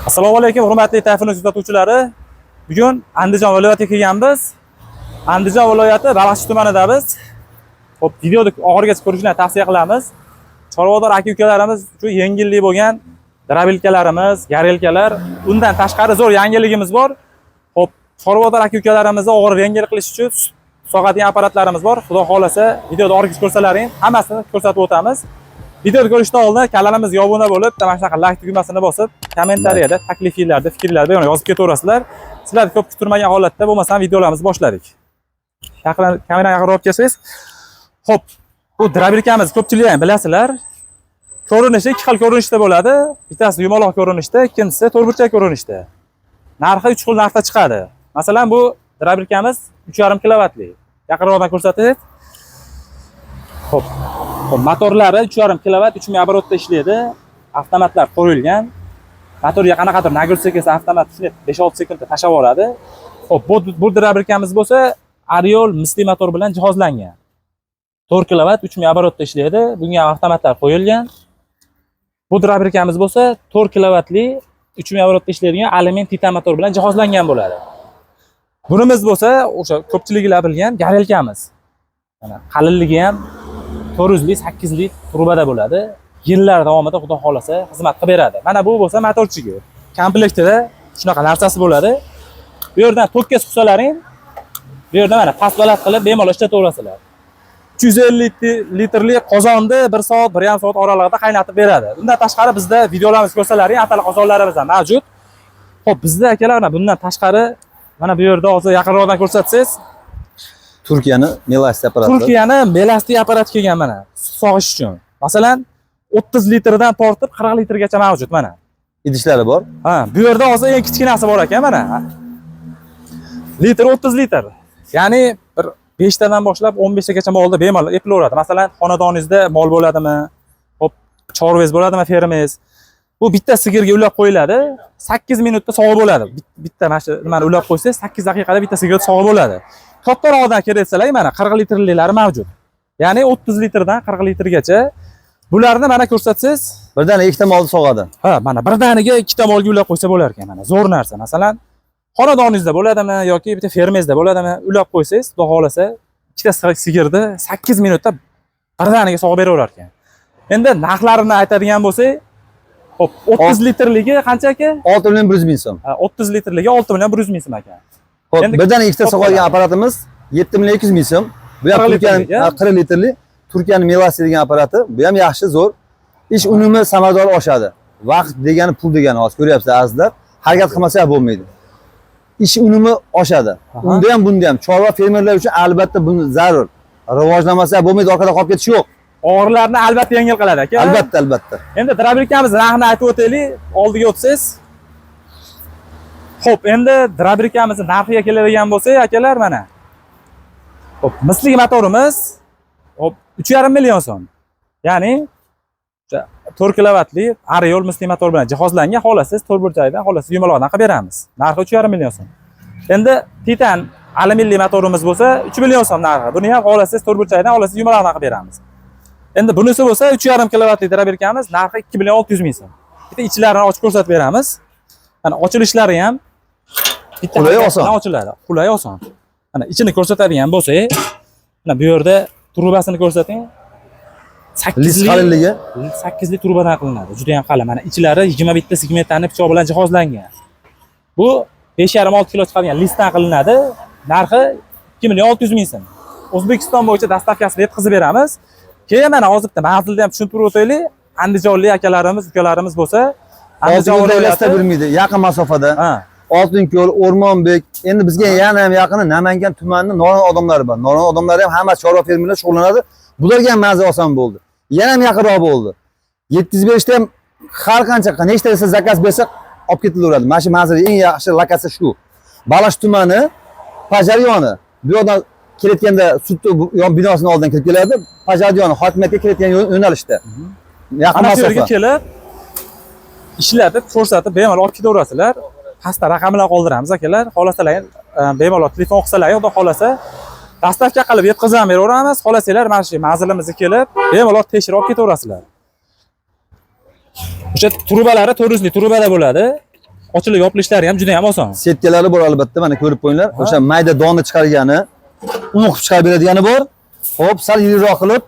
Assalomu alaykum, hurmatli Tayfun kuzatuvchilari. Bugun Andijon viloyatiga kelganmiz. Andijon viloyati Baliqchi tumanidamiz. Xo'p, videoni oxirigacha ko'rishni tavsiya qilamiz. Chorvador aka-ukalarimiz uchun yengillik bo'lgan дробилка larimiz, горелка lar, undan tashqari zo'r yangiligimiz bor. Xo'p, chorvador aka-ukalarimizni og'ir yengil qilish uchun sut sog'adigan apparatlarimiz bor. Xudo xohlasa, videoda oxirigacha ko'rsalaring, hammasini ko'rsatib o'tamiz. Videoni ko'rishdan oldin kanalimizga obuna bo'lib, mana shunaqa like tugmasini bosib, kommentariyada takliflarni, fikrlarni bemalol yozib ketaverasizlar. Sizlarni ko'p kuttirmagan holatda bo'lmasam videolarimizni boshladik. Yaqin kamerani yaqinroq olib kelsangiz. Xo'p, bu дробилка miz ko'pchilik ham bilasizlar. Ko'rinishi ikki xil ko'rinishda bo'ladi. Bittasi yumaloq ko'rinishda, ikkinchisi to'rtburchak ko'rinishda. Narxi 3 xil narxda chiqadi. Masalan, bu дробилка miz 3,5 kilovatli. Yaqinroqdan ko'rsatib. Xo'p. Xo'p, motorlari 3,5 kilovat, 3000 оборот da ishlaydi. Avtomatlar qo'yilgan. Motorga qanaqadir нагрузка kelsa, avtomat 5-6 sekundda tashlab yuboradi. Xo'p, bu дробилка miz bo'lsa, Ariol misli motor bilan jihozlangan. 4 kilovat, 3000 оборот da ishlaydi. Bunga ham avtomatlar qo'yilgan. Bu дробилка miz bo'lsa, 4 kilovatli 3000 оборот da ishlaydigan alyumin titan motor bilan jihozlangan bo'ladi. Bunimiz bo'lsa, o'sha ko'pchiliklar bilgan горелка miz. Mana qalinligi ham 400 lik, 8 lik trubada bo'ladi. Yillar davomida, xudo xohlasa, xizmat qilib beradi. Mana bu bo'lsa моторчик i. Komplektida shunaqa narsasi bo'ladi. Bu yerdan tokka suqsalaring, bu yerda mana past baland qilib bemalol ishlataverasizlar. 350 litrli qozonni 1 soat, 1,5 soat oralig'ida qaynatib beradi. Bundan tashqari bizda videolarimiz ko'rsalaring, atala qozonlarimiz ham mavjud. Xo'p, bizda akalar, mana bundan tashqari mana bu yerda hozir yaqinroqdan ko'rsatsangiz, Turkiyani Melasti apparati. Turkiyani Melasti apparati kelgan mana sut sog'ish uchun. Masalan, 30 litrdan tortib 40 litrgacha mavjud mana. Idishlari bor. Ha, bu yerda hozir eng kichkinasi bor ekan mana. Litr 30 litr. Ya'ni bir 5 tadan boshlab 15 tagacha molni bemalol eplaveradi. Masalan, xonadoningizda mol bo'ladimi? Xo'p, chorvangiz bo'ladimi, fermangiz? Bu bitta sigirga ulab qo'yiladi. 8 minutda sog'ib bo'ladi. Bitta mana shu nimani ulab qo'ysangiz, 8 daqiqada bitta sigir sog'ib bo'ladi. Kattaroqdan kerak desalar, mana 40 litrliklari mavjud. Ya'ni 30 litrdan 40 litrgacha. Bularni mana ko'rsatsangiz, Birdaniga ikkita molni sog'adi. Ha, mana birdaniga ikkita molga ulab qo'ysa bo'lar ekan, mana zo'r narsa. Masalan, xonadoningizda bo'ladimi yoki bitta fermangizda bo'ladimi, ulab qo'ysangiz, xudo xohlasa, ikkita sigirni 8 minutda birdaniga sog'ib beraverar ekan. Endi narxlarini aytadigan bo'lsak, xo'p, 30 litrligi qancha aka? 6 million 100 ming so'm. Ha, 30 litrligi 6 million 100 ming so'm ekan. Xo'p, Endi birdaniga ikkita ko'p sog'adigan bo'ladi. apparatimiz 7 million 200 ming so'm. Bu ham 40 Turkiyani litrlik, ha, 40 litrli Turkiyani Melasti degan apparati. Bu ham yaxshi, zo'r. Ish unumi, samarador oshadi. Vaqt degani pul degani, hozir ko'ryapsiz, azizlar. Harakat qilmasa ham bo'lmaydi. Ish unumi oshadi. Unda ham, bunda ham chorva fermerlar uchun albatta buni zarur. Rivojlanmasa bo'lmaydi, orqada qolib ketish yo'q. Og'irlarni albatta yengil qiladi aka. Albatta, albatta. Endi дробилка miz narxini aytib o'taylik, oldiga o'tsangiz. Xo'p, endi дробилка mizni narxiga keladigan bo'lsak, akalar, mana. Xo'p, misli motorimiz, xo'p, 3,5 million so'm. Ya'ni o'sha 4 kilovatli Ariol misli motor bilan jihozlangan, xohlasangiz to'rtburchakdan, xohlasangiz yumaloqdan qilib beramiz. Narxi 3,5 million so'm. Endi Titan alyuminli motorimiz bo'lsa 3 million so'm narxi. Buni ham xohlasangiz to'rtburchakdan, xohlasangiz yumaloqdan qilib beramiz. Endi bunisi bo'lsa 3,5 kilovatli дробилка miz, narxi 2 million 600 ming so'm. Bitta ichlarini ochib ko'rsatib beramiz. Mana ochilishlari ham bitta Qulay, harakat oson. bilan ochiladi. Qulay, oson. Mana ichini ko'rsatadigan bo'lsak, mana bu yerda trubasini ko'rsating. List qalinligi 8li trubadan qilinadi. Juda ham qalin. Mana ichlari 21 ta segmentlarni pichoq bilan jihozlangan. Bu 5,5-6 kilo chiqadigan listdan qilinadi. Narxi 2 million 600 ming so'm. O'zbekiston bo'yicha доставка sini yetkazib beramiz. Keyin mana hozir bitta manzilni ham tushuntirib o'taylik. Andijonlik akalarimiz, ukalarimiz bo'lsa, Andijon Oltinko'l viloyati yurmaydi, yaqin masofada. Oltinko'l, O'rmonbek, endi bizga yana ham yaqini Namangan tumanini Noron odamlari bor. Noron odamlari ham hammasi chorva fermerlar shug'ullanadi. Bularga ham manzil oson bo'ldi. Yana ham yaqinroq bo'ldi. Yetkazib berishda ham har qancha nechta desa заказ bersa olib ketilaveradi. Mana shu manzil eng yaxshi lokatsiya shu. Baliqchi tumani Пожар yoni. Bu yoqdan kelayotganda sud yon binosini oldidan kirib keladi. Пожар yoni hokimiyatga kelayotgan yo'nalishda. Yaqin Ana shu yerga masofa. Kelib ishlatib, ko'rsatib, bemalol olib ketaverasizlar. Pastda raqamlar qoldiramiz, akalar. Xohlasalar bemalol telefon qilsalar, xudo xohlasa, доставка qilib yetkazib ham beraveramiz. Xohlasanglar, mana shu manzilimizga kelib, bemalol tekshirib olib ketaverasizlar. O'sha trubalari 400 lik trubada bo'ladi. Ochilib yopilishlari ham juda ham oson. Setkalari bor albatta, mana ko'rib qo'yinglar. O'sha mayda donni chiqargani, un qilib chiqarib beradigani bor. Xo'p, sal yiriroq qilib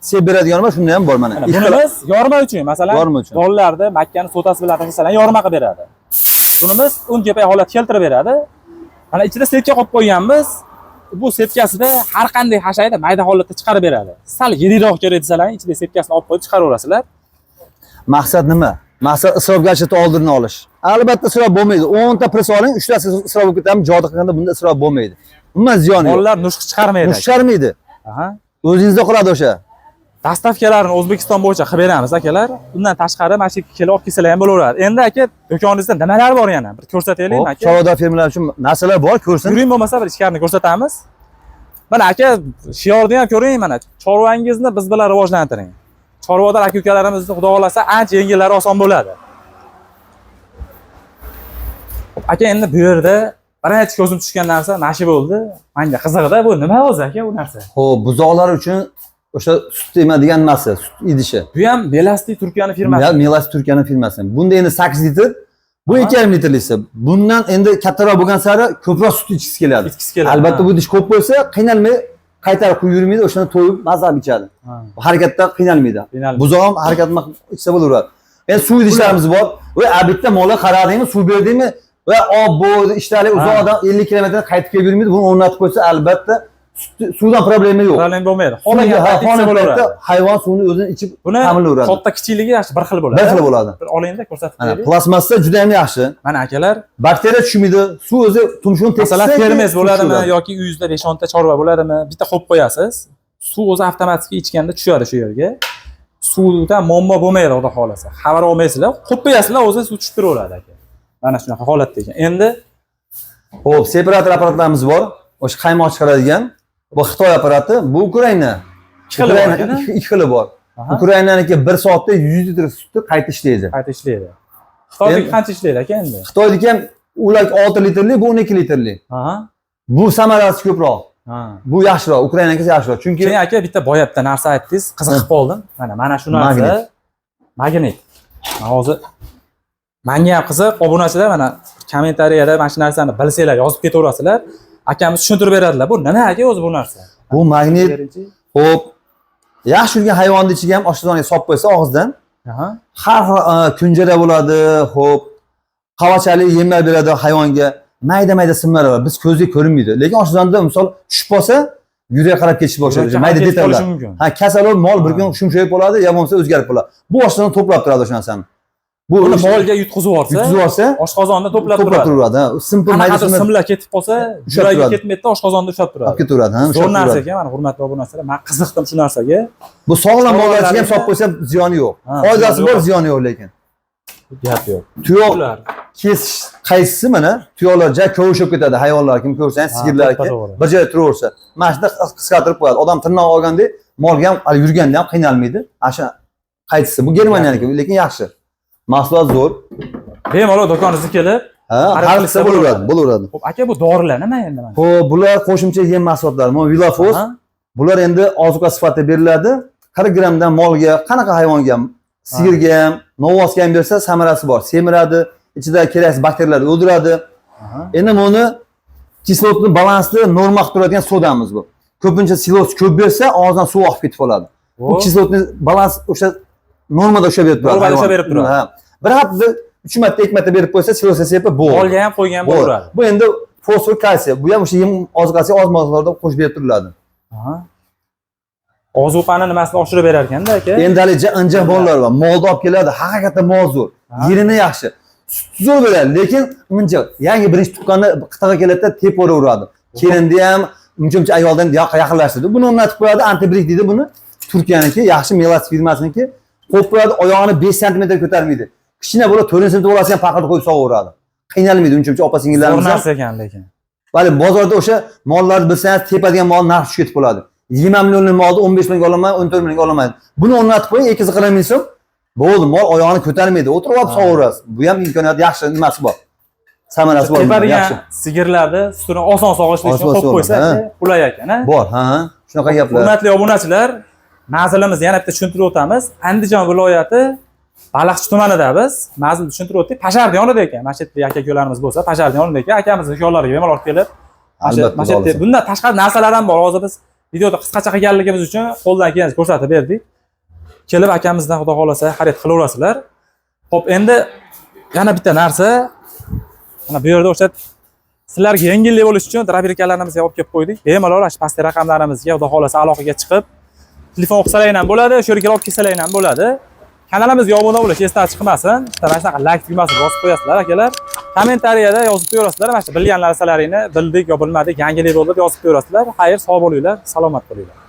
sep beradigani bor, shunda ham bor mana. Mana Ikki xil- bunimiz yorma uchun, masalan, Yorma uchun. Donlarni makkani sotasi bilan tashlasalar yorma qilib beradi. Bunimiz un kepak holat keltirib beradi. Mana ichida setka qo'yib qo'yganmiz. Bu setkasida har qanday hashayni mayda holatda chiqarib beradi. Sal yiriroq kerak desalar, ichida setkasini olib qo'yib chiqaraverasizlar. Maqsad nima? Maqsad isrofgarchilikni oldini olish. Albatta isrof bo'lmaydi. 10 ta press oling, 3 tasi isrof bo'lib ketadi, joda qilganda bunda isrof bo'lmaydi. Umuman ziyoni yo'q. Mollar nushq chiqarmaydi. Nush chiqarmaydi. Aha. O'zingizda qoladi o'sha. Dostavkalarini O'zbekiston bo'yicha qilib beramiz akalar. Undan tashqari mana shu yerga kelib olib kelsalar ham bo'laveradi. Endi aka, do'koningizda nimalar bor yana? Bir ko'rsataylik Xo'p, aka. Chorvador fermerlar uchun narsalar bor, ko'rsin. Yuring bo'lmasa bir ichkarini ko'rsatamiz. Mana aka, shiorni ham ko'ring mana. Chorvangizni biz bilan rivojlantiring. Chorvador aka ukalarimizni xudo xolasa ancha yengillari oson bo'ladi. Xo'p, aka, endi bu yerda birinchi ko'zim tushgan narsa mana shu bo'ldi. Menga qizig'ida bu nima o'zi aka bu narsa? Xo'p, buzoqlar uchun o'sha sut emadigan nimasi, sut idishi. Bu ham Melasti Turkiyani firmasi. Melas Turkiyaning firmasi. Bunda endi 8 litr, bu 2,5 litrlisi. Bundan endi kattaroq bo'lgan sari ko'proq sut ichgisi keladi. Ichgisi keladi. Albatta bu idish ko'p bo'lsa, qiynalmay qaytarib quyib yurmaydi, o'shani to'yib mazza qilib ichadi. Harakatda qiynalmaydi. Qiynalmaydi. Buzoq ham harakat qilib ichsa bo'laveradi. Endi suv idishlarimiz bor. Va bitta molga qaradingmi, suv berdingmi va ob bu ishlari uzoq odam 50 kilometr qaytib kelib yurmaydi. Buni o'rnatib qo'ysa albatta suvdan problema yo'q. Problem bo'lmaydi. Xohlagan Xohlagan payt ichsa paytda bo'laveradi. hayvon suvni o'zini ichib Buni ta'minlayveradi. katta kichikligi yaxshi bir xil bo'ladi. Bir xil bo'ladi. Bir olingda ko'rsatib Mana qo'yaylik. plastmassa juda ham yaxshi. Mana akalar, Bakteriya tushmaydi. Suv o'zi tumshug'ini tekshirsa, masalan, termez suv bo'ladimi tushadi. yoki uyingizda 5-10 ta chorva bo'ladimi, bitta qo'yib qo'yasiz. Suv o'zi avtomatik ichganda tushadi shu yerga. Suvda muammo bo'lmaydi xudo xolasa. Xabar olmaysizlar, qo'yib qo'yasizlar, o'zi suv tushib turaveradi aka. Mana shunaqa holatda ekan. Endi Xo'p, separator apparatlarimiz bor. O'sha qaymoq chiqaradigan. Bu Xitoy apparati, bu Ukraina. Ikki xili bor Ukraina ekan-a? ikki xili bor. Ukrainaniki 1 soatda 100 litr sutni qayta ishlaydi. Qayta ishlaydi. Xitoydagi Endi- qancha ishlaydi aka endi? Xitoyniki ham ular 6 litrli, bu 12 litrli. Bu samarasi ko'proq. Bu yaxshiroq, Ukrainanikisi yaxshiroq. Chunki Keyin aka bitta boya bitta narsa aytdingiz, qiziqib qoldim. Mana shu narsa. Magnit. Magnit. Mana hozir menga ham qiziq, obunachilar mana kommentariyada mana shu narsani bilsanglar yozib ketaverasizlar. Akamiz tushuntirib beradilar. Bu nima aka o'zi bu narsa? Bu magnit, Berinchi. xo'p, yaxshi yurgan hayvonni ichiga ham oshqozonga solib qo'ysa og'izdan har xil kunjara bo'ladi, xo'p, qavachali yemlar beradi hayvonga. Mayda-mayda simlar bor. Biz ko'zga ko'rinmaydi. Lekin oshqozonda misol tushib qolsa, yurakka qarab ketishib boshlaydi. Yurakka Mayda ham ketib detallar. qolishi mumkin. Ha, kasal bo'lib mol bir kun shumshayib qoladi, yo bo'lmasa o'zgarib qoladi. Bu oshqozonni to'plab turadi o'sha narsani. Bu Buni o'sha- molga yutqizib yuborsa, yutqizib yuborsa, oshqozonda to'plab to'plab turadi. turadi. Ha, simple mayda Qanaqadir simlar simlar ketib qolsa, Ushlab yuragiga turadi. ketmaydi, oshqozonda ushlab turadi. olib ketaveradi. Ha, Zo'r ushlab narsa turadi. ekan, mana hurmatli obunachilar, men qiziqdim shu narsaga. Bu sog'lom mollar ichiga ham Chorvalarga- solib qo'ysa ziyoni yo'q. Ha, Foydasi ziyoni bor, yo'q. ziyoni yo'q lekin. Gap yo'q. Tuyoq Ular kesish qaysisi mana tuyoqlar ja kovushib ketadi hayvonlar kim ko'rsangiz Ha, sigirlarki to'ppa-to'g'ri. bir joyda turaversa mana shunda qisqartirib qo'yadi odam tirnoq olgandek molga ham hali yurganda ham qiynalmaydi ana shu qaytisi bu germaniyaniki lekin yaxshi mahsulot zo'r bemalol do'koningizga kelib, ha Xarid har qilsa qilsa bo'laveradi bo'laveradi. bo'laveradi. Xo'p, aka bu dorilar nima endi mana? Ho'p, bular qo'shimcha yem mahsulotlari bu vilafos bular endi ozuqa sifatida beriladi 40 grammdan molga qanaqa hayvonga ham sigirga ham novvosga ham bersa samarasi bor semiradi ichida keraksiz bakteriyalarni o'ldiradi. Endi buni kislotni balansli norma qilib turadigan sodamiz bu. Ko'pincha silos ko'p bersa og'izdan suv oqib ketib qoladi. Bu kislotni balans o'sha normada ushlab berib turadi. Normada hayvon. ushlab berib turadi. Ha. Bir haftada 3 marta, 2 marta berib qo'ysa silosga sepib bo'ldi. Molga ham qo'ygan Bo'ldi. bo'laveradi. Bu endi fosfor kalsiy. Bu ham o'sha yem ozuqasiga oz miqdorda qo'shib berib turiladi. Ozuqani nimasini oshirib berar ekanda aka? Endi hali injiq bolalar bor. Molni olib keladi, haqiqatda mol zo'r. Yerini yaxshi. Sut zo'r beradi, lekin injiq. Yangi birinchi tuqqanda qitag'i keladida tepaveradi. Kelinni ham uncha-muncha ayoldan yaqinlashtirdi. Buni o'rnatib qo'yadi, antibrik deydi buni. Turkiyaniki, yaxshi Melas firmasiniki. Qo'yib qo'yadi, oyog'ini 5 sm ko'tarmaydi. Kichkina bola 4 sm bolasi ham paqirni qo'yib sog'averadi. Qiynalmaydi uncha-muncha opa Zo'r singillarimiz ham. narsa ekan lekin. Hali bozorda o'sha mollarni bilsangiz tepadigan mol narxi tushib ketib qoladi. 20 millionlik molni 15 millionga olaman, 14 millionga olaman. Buni o'rnatib qo'ying, 240 ming so'm. Bo'ldi, mol oyog'ini ko'tarmaydi, o'tirib olib sog'averasiz. Bu ham imkoniyat yaxshi nimasi bor. Samarasi bor. Tepadigan Yaxshi. sigirlarni sutini oson sog'ishlik uchun Oson qo'yib qo'ysa, sog'iladi, aka, qulay ekan, ha? Bor, ha, ha. Shunaqa gaplar. Hurmatli obunachilar, manzilimizni yana bitta tushuntirib o'tamiz. Andijon viloyati Baliqchi tumanida biz manzil tushuntirib o'tdik. Pasharni yonida ekan. Mana shu yerda aka ukalarimiz bo'lsa, Pasharni yonida ekan. Akamiz do'konlariga bemalol kelib, mana shu Albatta, mana shu yerda xohlasa. Bundan tashqari narsalar ham bor. Hozir biz videoda qisqacha qilganligimiz uchun qo'ldan kelgancha ko'rsatib berdik. Kelib akamizdan xudo xohlasa xarid qilaverasizlar. Xo'p, endi yana bitta narsa. Mana bu yerda o'sha sizlarga yengillik bo'lishi uchun дробилка larimizga olib kelib qo'ydik. Bemalol shu pastki raqamlarimizga xudo xohlasa aloqaga chiqib, telefon qilsalar ham bo'ladi, shu yerga kelib olib kelsalar ham bo'ladi. Kanalimizga obuna bo'lish esdan chiqmasin. Bitta mana shunaqa layk tugmasini bosib qo'yasizlar akalar. Kommentariyada yozib qo'yasizlar, mana shu bilgan narsalaringni bildik yo bilmadik, yangilik bo'ldi deb yozib qo'yasizlar. Xayr, sog' bo'linglar, salomat bo'linglar.